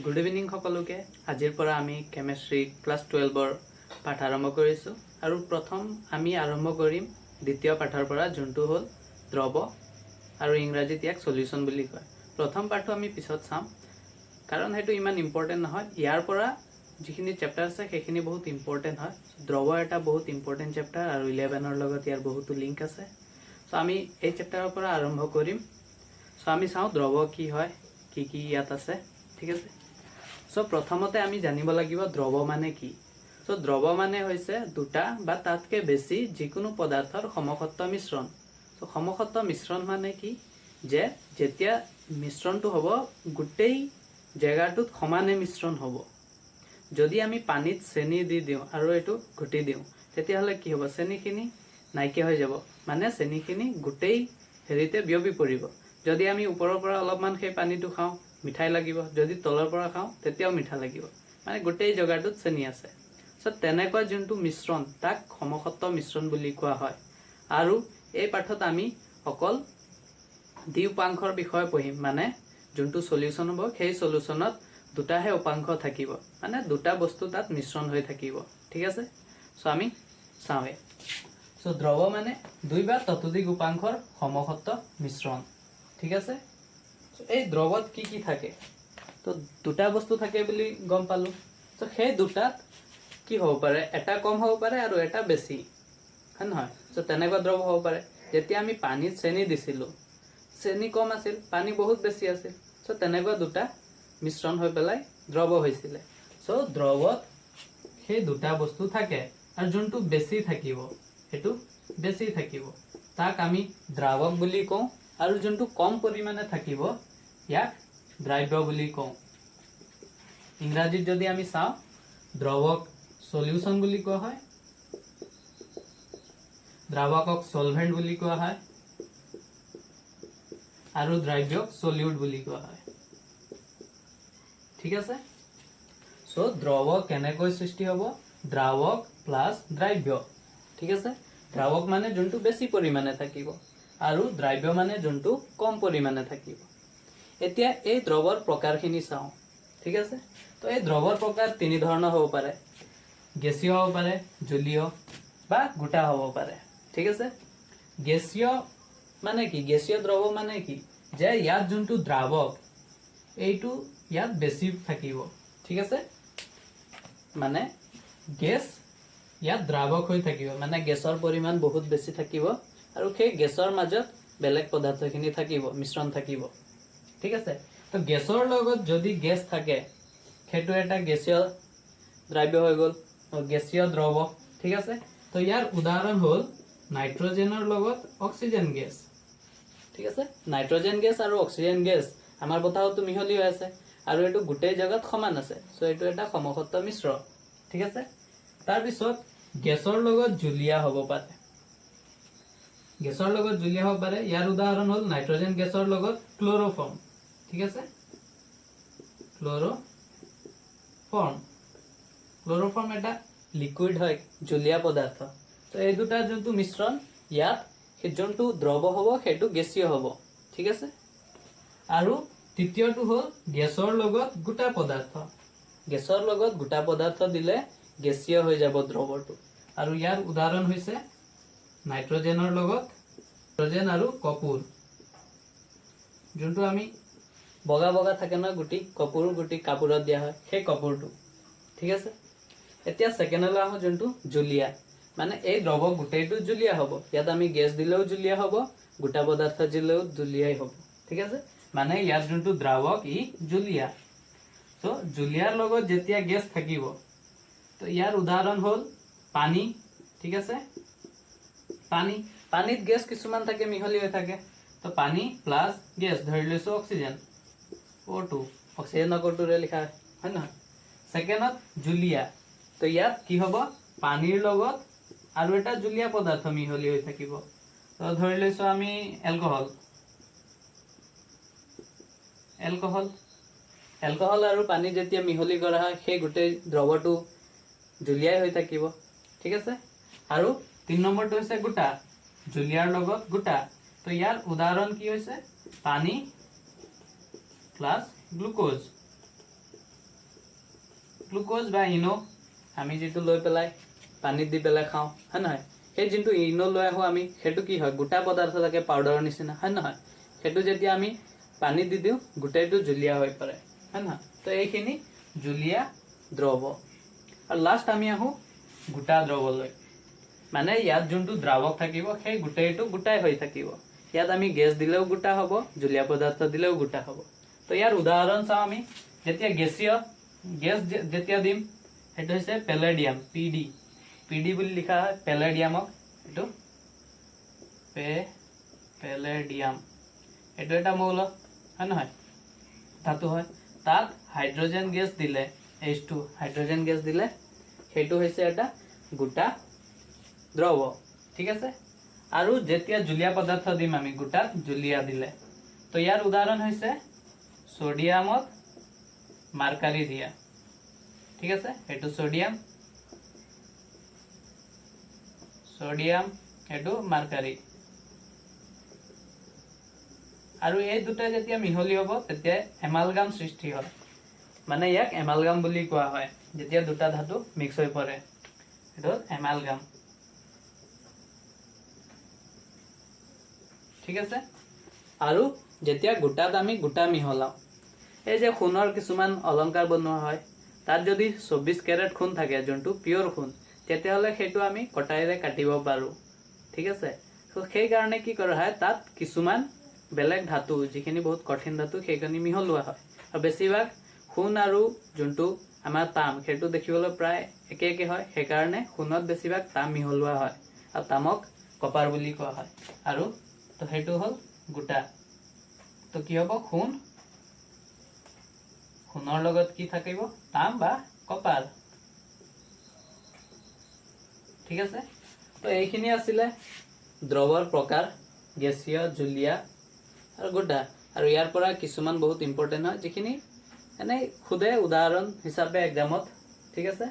Good evening সকলোকে। আজিৰ পৰা আমি কেমেষ্ট্ৰি ক্লাছ 12ৰ পাঠ আৰম্ভ কৰিছোঁ আৰু প্ৰথম আমি আৰম্ভ কৰিম দ্বিতীয় পাঠৰ পৰা, যোনটো হ'ল দ্ৰৱ আৰু ইংৰাজীত ইয়াক চলিউশ্যন বুলি কয়। প্ৰথম পাঠটো আমি পিছত চাম, কাৰণ সেইটো ইমান ইম্পৰ্টেণ্ট নহয়। ইয়াৰ পৰা যিখিনি চেপ্টাৰ আছে, সেইখিনি বহুত ইম্পৰ্টেণ্ট হয়। দ্ৰৱ এটা বহুত ইম্পৰ্টেণ্ট চেপ্টাৰ আৰু 11ৰ লগত ইয়াৰ বহুতো লিংক আছে। চ' আমি এই চেপ্টাৰৰ পৰা আৰম্ভ কৰিম। চ' আমি চাওঁ দ্ৰৱ কি হয়, কি কি ইয়াত আছে, ঠিক আছে? চ' প্ৰথমতে আমি জানিব লাগিব দ্ৰৱ মানে কি। চ' দ্ৰৱ মানে হৈছে দুটা বা তাতকৈ বেছি যিকোনো পদাৰ্থৰ সমসত্ব মিশ্ৰণ। চ' সমসত্ব মিশ্ৰণ মানে কি যে যেতিয়া মিশ্ৰণটো হ'ব, গোটেই জেগাটোত সমানে মিশ্ৰণ হ'ব। যদি আমি পানীত চেনি দি দিওঁ আৰু এইটো ঘুটি দিওঁ, তেতিয়াহ'লে কি হ'ব? চেনিখিনি নাইকিয়া হৈ যাব, মানে চেনিখিনি গোটেই হেৰিতে বিয়পি পৰিব। যদি আমি ওপৰৰ পৰা অলপমান সেই পানীটো খাওঁ, মিঠাই লাগিব। যদি তলৰ পৰা খাওঁ, তেতিয়াও মিঠা লাগিব, মানে গোটেই জেগাটোত চেনি আছে। চ' তেনেকুৱা যোনটো মিশ্ৰণ, তাক সমসত্ব মিশ্ৰণ বুলি কোৱা হয়। আৰু এই পাঠত আমি অকল দ্বি উপাংশৰ বিষয়ে পঢ়িম, মানে যোনটো চলিউশ্যন হ'ব, সেই চলিউশ্যনত দুটাহে উপাংশ থাকিব, মানে দুটা বস্তু তাত মিশ্ৰণ হৈ থাকিব, ঠিক আছে? চ' আমি চাওঁৱে। চ' দ্ৰৱ মানে দুই বা ততোধিক উপাংশৰ সমসত্ব মিশ্ৰণ, ঠিক আছে? চ' এই দ্ৰৱত কি কি থাকে? তো দুটা বস্তু থাকে বুলি গম পালো। চ' সেই দুটাত কি হ'ব পাৰে? এটা কম হ'ব পাৰে আৰু এটা বেছি, হয় নহয়? চ' তেনেকুৱা দ্ৰৱ হ'ব পাৰে। যেতিয়া আমি পানীত চেনি দিছিলোঁ, চেনি কম আছিল, পানী বহুত বেছি আছিল। চ' তেনেকুৱা দুটা মিশ্ৰণ হৈ পেলাই দ্ৰৱ হৈছিলে। চ' দ্ৰৱত সেই দুটা বস্তু থাকে আৰু যোনটো বেছি থাকিব, সেইটো বেছি থাকিব, তাক আমি দ্ৰাৱক বুলি কওঁ আৰু যোনটো কম পৰিমাণে থাকিব, ইয়াক দ্ৰাব্য বুলি কওঁ। ইংৰাজীত যদি আমি চাওঁ, দ্ৰৱক চলিউশ্যন বুলি কোৱা হয়, দ্ৰাৱকক চলভেণ্ট বুলি কোৱা হয় আৰু দ্ৰাব্যক চলিউট বুলি কোৱা হয়, ঠিক আছে? চ' দ্ৰৱ কেনেকৈ সৃষ্টি হ'ব? দ্ৰাৱক প্লাছ দ্ৰাব্য, ঠিক আছে? দ্ৰাৱক মানে যোনটো বেছি পৰিমাণে থাকিব আৰু দ্ৰাব্য মানে যোনটো কম পৰিমাণে থাকিব। এতিয়া এই দ্ৰৱৰ প্ৰকাৰখিনি চাওঁ, ঠিক আছে? তো এই দ্ৰৱৰ প্ৰকাৰ তিনি ধৰণৰ হ'ব পাৰে। গেছীয় হ'ব পাৰে, জলীয় বা গোটা হ'ব পাৰে, ঠিক আছে? গেছীয় মানে কি? গেছীয় দ্ৰৱ মানে কি যে ইয়াত যোনটো দ্ৰাৱক, এইটো ইয়াত বেছি থাকিব, ঠিক আছে? মানে গেছ ইয়াত দ্ৰাৱক হৈ থাকিব, মানে গেছৰ পৰিমাণ বহুত বেছি থাকিব আৰু সেই গেছৰ মাজত বেলেগ পদাৰ্থখিনি থাকিব, মিশ্ৰণ থাকিব, ঠিক আছে? তো গেছৰ লগত যদি গেছ থাকে, সেইটো এটা গেছীয় দ্ৰাব্য হৈ গ'ল, গেছীয় দ্ৰৱ, ঠিক আছে? তো ইয়াৰ উদাহৰণ হ'ল নাইট্ৰজেনৰ লগত অক্সিজেন গেছ, ঠিক আছে? নাইট্ৰজেন গেছ আৰু অক্সিজেন গেছ আমাৰ বতাহতো মিহলি হৈ আছে আৰু এইটো গোটেই জেগাত সমান আছে। চ' এইটো এটা সমসত্ব মিশ্ৰ, ঠিক আছে? তাৰপিছত গেছৰ লগত জুলীয়া হ'ব পাৰে। গেছৰ লগত জুলীয়া হ'ব পাৰে। ইয়াৰ উদাহৰণ হ'ল নাইট্ৰজেন গেছৰ লগত ক্ল'ৰ'ফৰ্ম, ঠিক আছে? ক্ল'ৰ'ফৰ্ম, ক্ল'ৰ'ফৰ্ম এটা লিকুইড হয়, জুলীয়া পদাৰ্থ। তো এই দুটাৰ যোনটো মিশ্ৰণ, ইয়াত সেই যোনটো দ্ৰৱ হ'ব, সেইটো গেছীয় হ'ব, ঠিক আছে? আৰু তৃতীয়টো হ'ল গেছৰ লগত গোটা পদাৰ্থ। গেছৰ লগত গোটা পদাৰ্থ দিলে গেছীয় হৈ যাব দ্ৰৱটো আৰু ইয়াৰ উদাহৰণ হৈছে নাইট্ৰজেনৰ লগত নাইট্ৰজেন আৰু কৰ্পূৰ, যোনটো আমি বগা বগা থাকে ন গুটি, কৰ্পূৰ গুটি কাপোৰত দিয়া হয়, সেই কৰ্পূৰটো, ঠিক আছে? এতিয়া ছেকেণ্ডলৈ আহোঁ, যোনটো জুলীয়া, মানে এই দ্ৰৱ গোটেইটো জুলীয়া হ'ব। ইয়াত আমি গেছ দিলেও জুলীয়া হ'ব, গোটা পদাৰ্থ দিলেও জুলীয়াই হ'ব, ঠিক আছে? মানে ইয়াত যোনটো দ্ৰাৱক, ই জুলীয়া। চ' জুলীয়াৰ লগত যেতিয়া গেছ থাকিব, তো ইয়াৰ উদাহৰণ হ'ল পানী, ঠিক আছে? পানী, পানীত গেছ কিছুমান থাকে, মিহলি হৈ থাকে। তো পানী প্লাছ গেছ, ধৰি লৈছোঁ অক্সিজেন, অ' 2, অক্সিজেনক অ' 2ৰে লিখা হয়, হয় নহয়? ছেকেণ্ডত জুলীয়া। তো ইয়াত কি হ'ব? পানীৰ লগত আৰু এটা জুলীয়া পদাৰ্থ মিহলি হৈ থাকিব। তো ধৰি লৈছোঁ আমি এলকহল। এলকহল, এলকহল আৰু পানী যেতিয়া মিহলি কৰা হয়, সেই গোটেই দ্ৰৱটো জুলীয়াই হৈ থাকিব, ঠিক আছে? আৰু 3 নম্বৰটো হৈছে গোটা, জুলীয়াৰ লগত গোটা। তো ইয়াৰ উদাহৰণ কি হৈছে? পানী প্লাছ গ্লুক'জ। গ্লুক'জ বা ইন' আমি যিটো লৈ পেলাই পানীত দি পেলাই খাওঁ, হয় নহয়? সেই যোনটো ইন' লৈ আহোঁ আমি, সেইটো কি হয়? গোটা পদাৰ্থ থাকে, পাউডাৰৰ নিচিনা, হয় নহয়? সেইটো যেতিয়া আমি পানীত দি দিওঁ, গোটেইটো জুলীয়া হৈ পৰে, হয় নহয়? তো এইখিনি জুলীয়া দ্ৰৱ। আৰু লাষ্ট আমি আহোঁ গোটা দ্ৰৱলৈ। মানে ইয়াত যোনটো দ্ৰাৱক থাকিব, সেই গোটেইটো গোটাই হৈ থাকিব। ইয়াত আমি গেছ দিলেও গোটা হ'ব, জুলীয়া পদাৰ্থ দিলেও গোটা হ'ব। তো ইয়াৰ উদাহৰণ চাওঁ আমি। যেতিয়া গেছীয় গেছ যেতিয়া দিম, সেইটো হৈছে Palladium, P D, P D বুলি লিখা হয় পেলেডিয়ামক। এইটো পেলেডিয়াম, এইটো এটা মৌল, হয় নহয়? ধাতু হয়। তাত হাইড্ৰজেন গেছ দিলে, এইচ 2 হাইড্ৰজেন গেছ দিলে, সেইটো হৈছে এটা গোটা দ্ৰৱ, ঠিক আছে? আৰু যেতিয়া জুলীয়া পদাৰ্থ দিম আমি, গোটাত জুলীয়া দিলে, তো ইয়াৰ উদাহৰণ হৈছে ছ'ডিয়ামত মাৰ্কাৰী দিয়া, ঠিক আছে? এইটো ছ'ডিয়াম, ছ'ডিয়াম, এইটো মাৰ্কাৰী। আৰু এই দুটা যেতিয়া মিহলি হ'ব, তেতিয়া এমালগাম সৃষ্টি হয়। মানে ইয়াক এমালগাম বুলি কোৱা হয়, যেতিয়া দুটা ধাতু মিক্স হৈ পৰে, সেইটো হ'ল এমালগাম, ঠিক আছে? আৰু যেতিয়া গোটাত আমি গোটা মিহলাওঁ, এই যে সোণৰ কিছুমান অলংকাৰ বনোৱা হয়, তাত যদি 24 কেৰেট সোণ থাকে, যোনটো পিয়'ৰ সোণ, তেতিয়াহ'লে সেইটো আমি কটাৰীৰে কাটিব পাৰোঁ, ঠিক আছে? ত' সেইকাৰণে কি কৰা হয়, তাত কিছুমান বেলেগ ধাতু, যিখিনি বহুত কঠিন ধাতু, সেইখিনি মিহলোৱা হয়। আৰু বেছিভাগ সোণ আৰু যোনটো আমাৰ তাম, সেইটো দেখিবলৈ প্ৰায় একে একে হয়। সেইকাৰণে সোণত বেছিভাগ তাম মিহলোৱা হয় আৰু তামক কপাৰ বুলি কোৱা হয়। আৰু তো সেইটো হ'ল গোটা। তো কি হ'ব? সোণ, সোণৰ লগত কি থাকিব? তাম বা কপাৰ, ঠিক আছে? তো এইখিনি আছিলে দ্ৰৱৰ প্ৰকাৰ, গেছীয়, জুলীয়া আৰু গোটা। আৰু ইয়াৰ পৰা কিছুমান বহুত ইম্পৰ্টেণ্ট হয়, যিখিনি এনেই সোধে উদাহৰণ হিচাপে এক্সামত, ঠিক আছে?